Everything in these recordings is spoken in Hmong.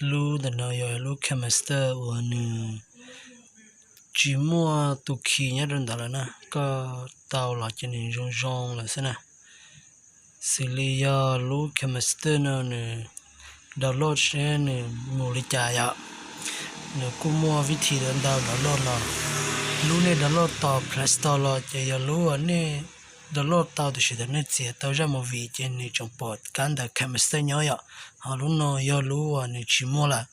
Lub ntawm no yog lub KineMaster uas nws tsis muaj tus key nyob rau ntawd lawm na, koj tau los ces nws zoo zoo lawm xwb na. Xws li yog lub KineMaster no nws download seb nws mus li cas yom. Nws kuj muaj vib thi ntau download los. Lub nej download tom Play Store los ces yog lub uas nej download tau tiam sis thaum nej txiav tau zaj movie ces nws tseem pom kab ntawv KineMaster nyob yom. Ho lub no yog lub uas nws tsis muaj lawm,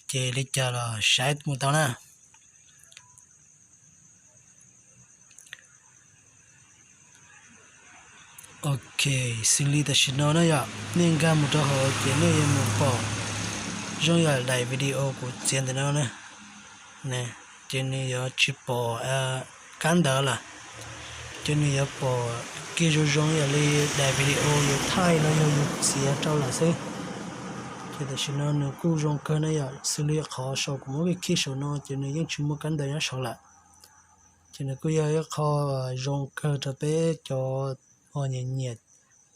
ces li cas los saib mus tau na. Ok, xws li tam sim no na yom, nej nkag mus rau hauv ces nej yuav mus pom zoo yam daim video kuv txiav ntawm no na. Ces nws yuav tsis pom kab ntawv lawm, ces nws yuav pom kiag zoo zoo yam li daim video yus thaij los yog yus txiav rau lawm xwb. Ces tam sim no nws kuj zoo kawg na yom, xws li qhov saum kuv muab khij saum no ces nws yeej tsis muaj kab ntawv nyob saud lawm. Ces nws kuj yog ib qho zoo kawg rau peb cov uas nyiam nyiam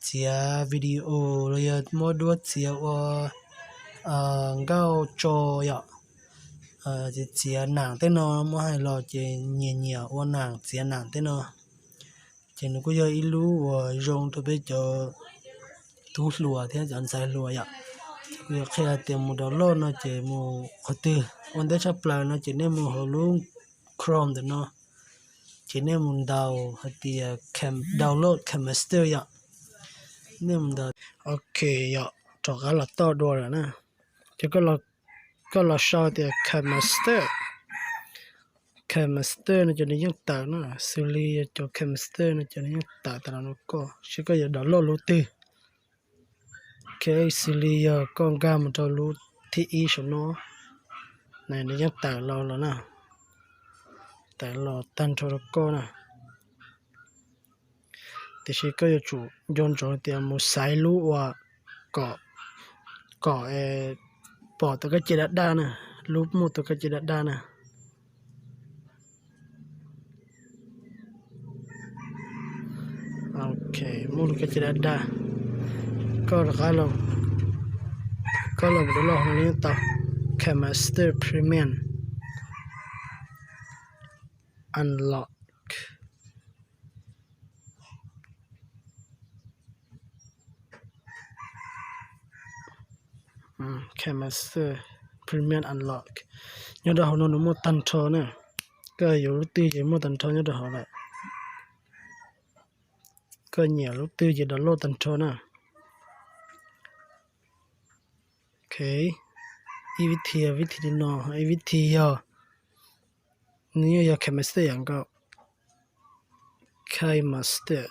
txiav video los yog muab duab txiav ua nkauj tso yom. Ces txiav nam tej no muab hais los ces nyiam nyiam ua nam txiav nam tej no. Ces nws kuj yog ib lub uas zoo rau peb cov tub hluas thiab cov ntxhais hluas yom. Kuv yuav qhia hais tias mus download no ces mus qhov twg ua ntej tshaj plaws no ces nej mus hauv lub Chrome ntawm no, ces nej mus ntaus hais tias download KineMaster yom. Nej mus ntaus, ok, yom, rov qab los toj dua lawm na. Ces koj los sau tias KineMaster, KineMaster no ces nws yeej tawm na. Xws li yog cov KineMaster no ces nws yeej tawm tas los rau koj seb koj yuav download lub twg. Ok, xws li yog koj nkag mus rau lub thib ib saum no, nws yeej tawm los lawm na, tawm los tag nrho rau koj na. Tiam sis koj yuav tsum nco ntsoov tias mus xaiv lub uas kom, kom pom tus kab ce daj daj na, lub muaj tus kab ce daj daj na. Ok, muaj lub kab ce daj daj. Koj rov qab, koj los mus download hauv no yeej tau, KineMaster Premium Unlock. KineMaster Premium Unlock. Nyob rau hauv no nws muaj tag nrho na. Koj yuav lub twg ces muaj tag nrho nyob rau hauv lawm. Koj nyiam lub twg ces download tag nrho na. Ok, ib vib thi, vib thi li no, ib vib thi yog, nws yeej yog KineMaster yam nkaus. KineMaster.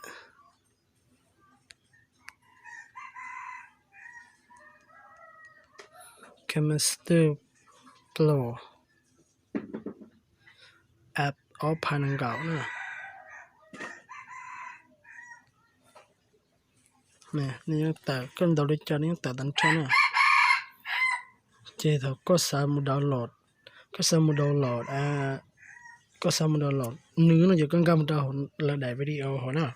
KineMaster Pro app ob phav nees nkaum na. Nws yeej tawm, koj ntaus li cas nws yeej tawm tag nrho na. Ces thaum koj xav mus download, koj xav mus download, koj xav mus download nws no ces koj nkag mus rau lawv daim video hauv na.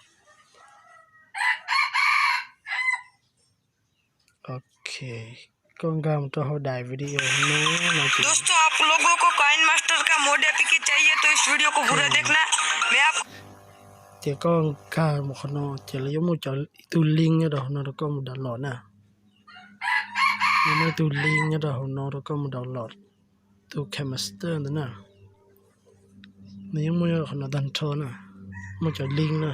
Ok, koj nkag mus rau hauv daim video no no ces, दोस्तों, आप लोगों को KineMaster का mod APK चाहिए तो इस वीडियो को पूरा देखना। मैं आप ces koj nkag mus qhov no ces lawv yuav muaj cov ib tug link nyob rau hauv no rau koj mus download na. Yuav muaj ib tug link nyob rau hauv no rau koj mus download tus KineMaster ntawd na. Nws yeej muaj qhov no tag nrho na, muaj cov link na,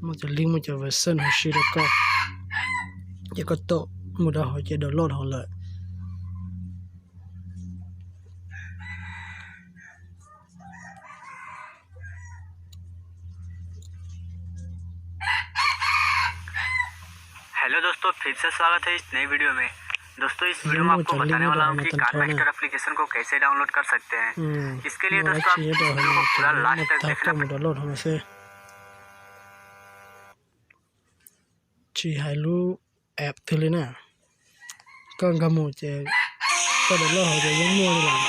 muaj cov link, muaj cov version huv si rau koj, ces koj tau mus rau hauv ces download hauv lawm. Hello दोस्तों, फिर से स्वागत है इस नई वीडियो में। दोस्तों, इस वीडियो में आपको बताने वाला हूँ कि KineMaster एप्लीकेशन को कैसे डाउनलोड कर सकते हैं। इसके लिए दोस्तों, आप इस वीडियो को पूरा लास्ट तक देखना। Tsis hais lub app twg li na, koj nkag mus ces koj download hauv ces yeej muaj li lawm.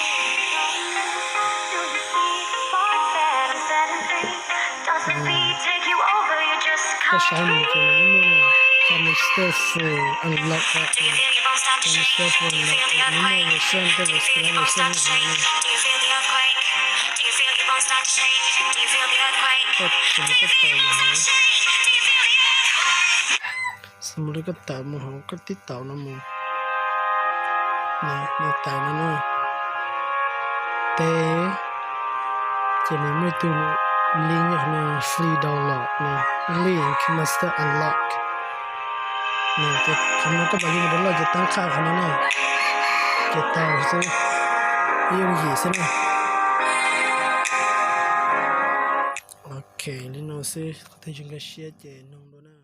Koj saib mus ces nws yeej muaj li. Canister Full Unlock app. Canister Full Unlock app, nws muaj version, tej version, version no. Koj mus koj tawm mus hauv, mus li koj tawm mus hauv koj TikTok no mus. Nws tawm no na. Tes, ces nws muaj ib tug link no, free download no, link master unlock. Qhov no koj mam li mus download ces tab qhaj qhov no na. Ces tau xwb, ib yooj yim xwb na. Ok, li no xwb, qhov twg tsis nkag siab ces nug dua na.